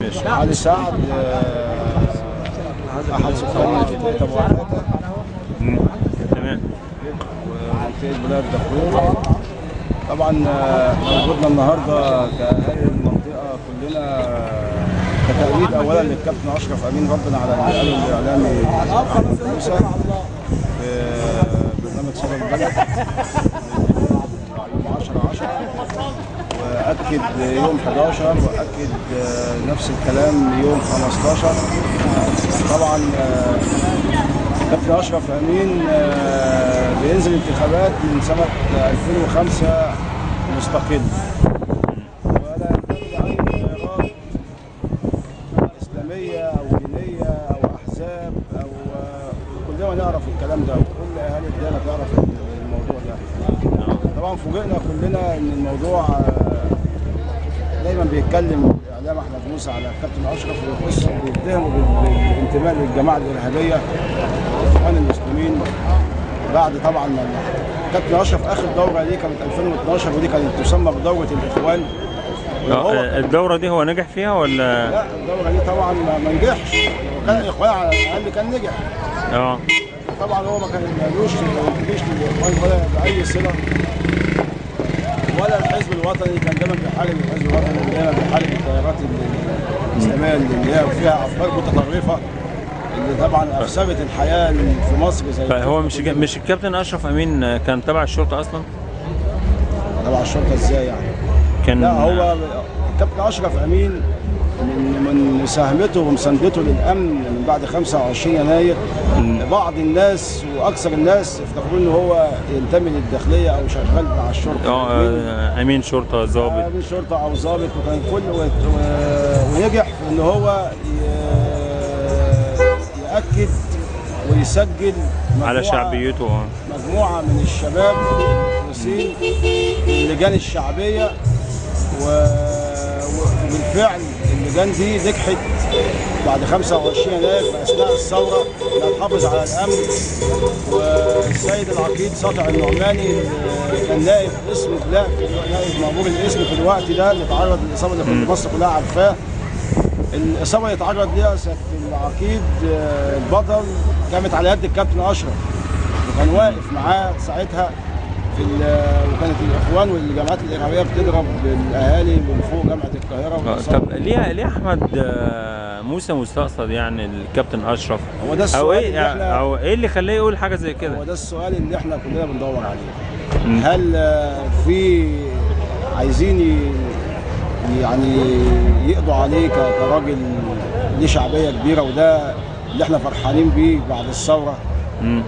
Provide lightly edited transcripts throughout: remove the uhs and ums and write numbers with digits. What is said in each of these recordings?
ماشي. علي سعد احد سكان منطقة ابو عفاته. تمام. ومنطقة بلاد دكرور. طبعا وجودنا النهارده كاهالي المنطقة كلنا كتأييد اولا للكابتن اشرف امين ربنا على اللي قاله الاعلامي احمد موسى في برنامج صدى البلد يوم 10/10، واكد يوم 11، واكد نفس الكلام يوم 15. طبعا كابتن اشرف امين بينزل انتخابات من سنة 2005 مستقل، ولا ينتمي لاي تيارات اسلامية او دينية او احزاب، او كلنا نعرف الكلام ده وكل اهالي الديانة تعرف الموضوع ده. طبعا فوجئنا كلنا ان الموضوع دايما بيتكلم الاعلام احمد موسى على الكابتن اشرف ويخص وبيتهمه بالانتماء للجماعة الارهابية الاخوان المسلمين. بعد طبعا الكابتن اشرف اخر دوره ليه كانت 2012، ودي كانت تسمى بدوره الاخوان. الدورة دي هو نجح فيها ولا؟ لا، الدورة دي طبعا ما نجحش، وكان الاخوان على الاقل كان نجح. طبعا هو ما كان مالوش للاخوان ولا باي صله، ولا الحزب الوطني كان دايما بيحارب الحزب الوطني، دايما بيحارب التيارات الاسلامية اللي هي فيها افكار متطرفة اللي طبعا افسدت الحياة في مصر. زي هو مش الكابتن اشرف امين كان تبع الشرطة اصلا؟ تبع الشرطة ازاي يعني؟ كان لا، هو الكابتن اشرف امين من مساهمته ومساندته للامن من بعد 25 يناير بعض الناس واكثر الناس افتكروا ان هو ينتمي للداخليه او شغال مع الشرطة. امين شرطه، ضابط، امين شرطه او ضابط، وكان كل ونجح في ان هو ياكد ويسجل على شعبيته مجموعة من الشباب المخلصين اللجان الشعبية، وبالفعل اللجان دي نجحت بعد 25 يناير في اثناء الثورة انها تحافظ على الامن. والسيد العقيد ساطع النعماني كان نائب اسم نائب مأمور الاسم في الوقت ده، اللي تعرض للاصابة اللي كل مصر كلها عارفاه. الاصابة اللي تعرض ليها سيادة العقيد البطل كانت على يد الكابتن اشرف، وكان واقف معاه ساعتها في وكانت الاخوان والجماعات الارهابية بتضرب الاهالي من فوق جامعه القاهرة. طب ليه احمد موسى مستقصد يعني الكابتن اشرف؟ هو ده السؤال، او ايه او ايه اللي خلاه يقول حاجة زي كده؟ هو ده السؤال اللي احنا كلنا بندور عليه. هل في عايزين يعني يقضوا عليه كراجل ليه شعبية كبيرة، وده اللي احنا فرحانين بيه بعد الثورة؟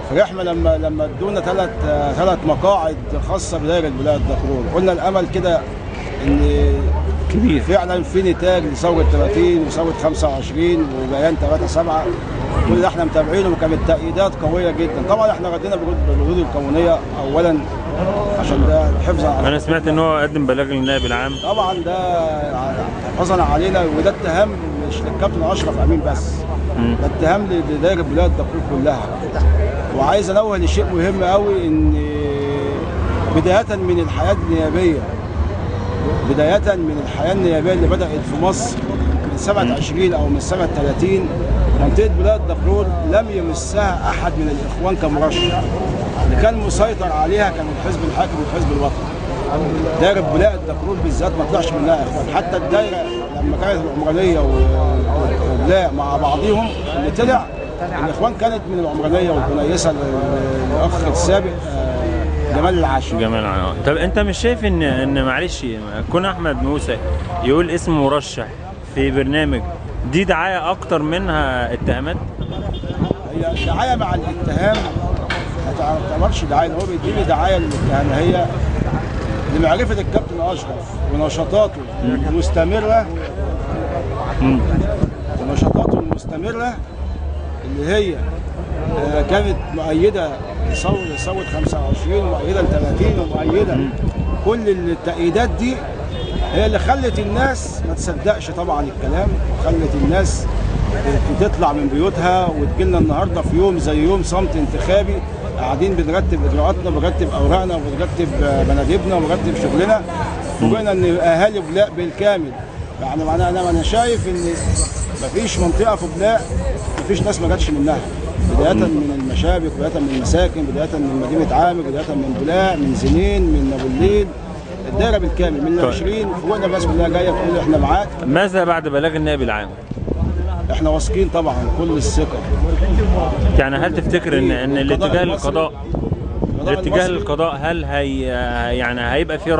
فرحنا لما ادونا ثلاث مقاعد خاصة بدايره بلاد دكرور، قلنا الامل كده ان كبير فعلا في نتاج لثوره 30 وثوره 25 وبيان 3/7، كل ده احنا متابعينه، وكانت تأييدات قوية جدا. طبعا احنا ردينا بالردود القانونية اولا عشان ده الحفظ على، انا سمعت ان هو قدم بلاغ للنائب العام. طبعا ده حفظا علينا، وده اتهام مش للكابتن اشرف امين بس، ده اتهام لدايره بلاد دكرور كلها. وعايز انوه لشيء مهم قوي، ان بداية من الحياة النيابية، بداية من الحياة النيابية اللي بدات في مصر من سنة 20 او من سنة 30، منطقة بلاد دكرور لم يمسها احد من الاخوان كمرشح. اللي كان مسيطر عليها كان الحزب الحاكم والحزب الوطني. دايرة بلاد دكرور بالذات ما طلعش منها اخوان، حتى الدايرة لما كانت العمرانية وبلاء مع بعضهم اللي طلع الاخوان كانت من العمرانية والكنيسه الاخ السابق جمال العاشر. جمال العاشر. طب انت مش شايف ان معلش كون احمد موسى يقول اسم مرشح في برنامج دي دعاية اكتر منها اتهامات؟ هي دعاية مع الاتهام، ما تعتبرش دعاية، هو بيديني دعاية للاتهام. هي لمعرفة الكابتن اشرف ونشاطاته المستمرة، ونشاطاته المستمرة اللي هي كانت مؤيدة لثوره 25 ومؤيده ل 30 ومؤيده كل التأييدات دي، هي اللي خلت الناس ما تصدقش طبعا الكلام، وخلت الناس تطلع من بيوتها وتجيلنا النهارده في يوم زي يوم صمت انتخابي، قاعدين بنرتب اجراءاتنا، بنرتب اوراقنا، وبنرتب مناديبنا، وبنرتب شغلنا. فوجئنا ان اهالي بولاق بالكامل يعني معناها انا شايف ان مفيش منطقة في بولاق مفيش ناس ما جاتش منها، بداية من المشابك، بداية من المساكن، بداية من مدينة عامر، بداية من بولاق، من زنين، من ابو الليل، الدائرة بالكامل من 20 فوقنا الناس كلها جاية بتقول احنا معاك. ماذا بعد بلاغ النائب العام؟ احنا واثقين طبعا كل الثقة. يعني هل تفتكر ان الاتجاه للقضاء، الاتجاه للقضاء هل هي يعني هيبقى في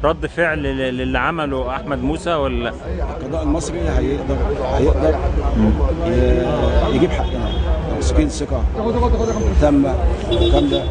رد فعل للي عمله احمد موسى ولا؟ القضاء المصري هيقدر يجيب حقنا. واثقين ثقة تامة كاملة